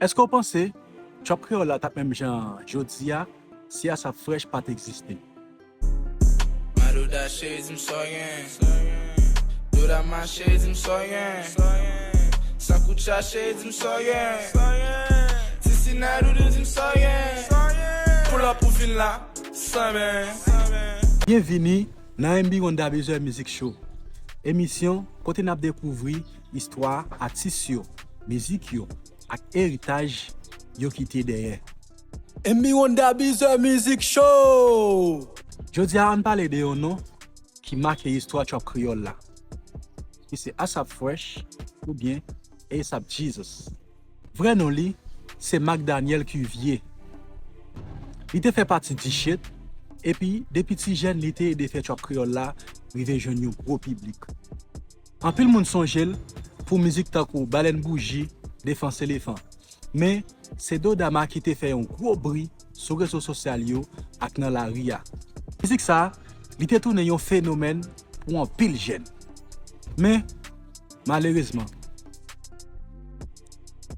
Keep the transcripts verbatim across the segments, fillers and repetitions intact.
Èske w panse trap kreyòl la t ap menm jan jodi a si Asap Fresh pa t egziste? Byenvini nan M B One Dabizer Music Show, emisyon kote n ap dekouvri istwa atis yo, mizik yo, ak eritaj yo kite dèyè. M B One Dabizer Music Show! Jodi a, ann pale de yon non ki make istwa trap kreyòl la, ki se Asap Fresh oubyen Asap Jesus. Vrè non li se Marc Daniel Cuvier. Li te fè pati D-Shit, epi depi ti jèn li te ede fè trap kreyòl la rive jwenn yon gwo piblik. Anpil moun sonje l pou mizik tankou Balèn Bouji, Defans Elefan. Men, se Dodama ki te fè yon gwo bri sou rezo sosyal yo ak nan lari a. Mizik sa a, li te tounen yon fenomèn pou anpil jèn. Men, malerezman,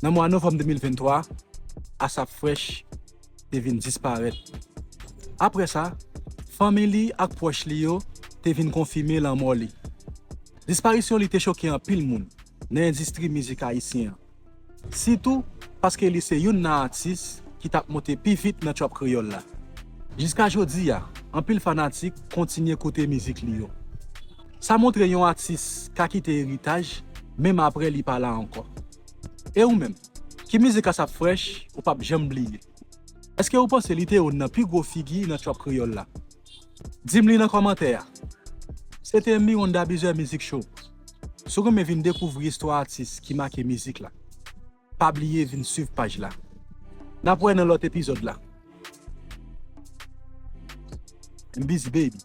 nan mwa novanm de mil venntwa, Asap Fresh te vin disparèt. Apre sa, fanmi li ak pwòch li yo te vin konfime lanmò li. Disparisyon li te choke anpil moun nan endistri mizik ayisyen an, sitou paske li se youn nan atis ki t ap monte pi vit nan trap kreyòl la. Jiska jodi a, anpil fanatik kontinye koute mizik li yo. Sa montre yon atis ka kite eritaj menm apre li pa la ankò. E ou menm, ki mizik Asap Fresh ou p ap janm bliye? Èske ou panse li te youn nan pi gwo figi nan trap kreyòl la? Di m li nan kòmantè a. Se te M B One Dabizer Music Show. Si w renmen vin dekouvri istwa atis ki make mizik la, pa bliye vin swiv paj la. N ap wè nan lòt epizòd la. M Busy Baby.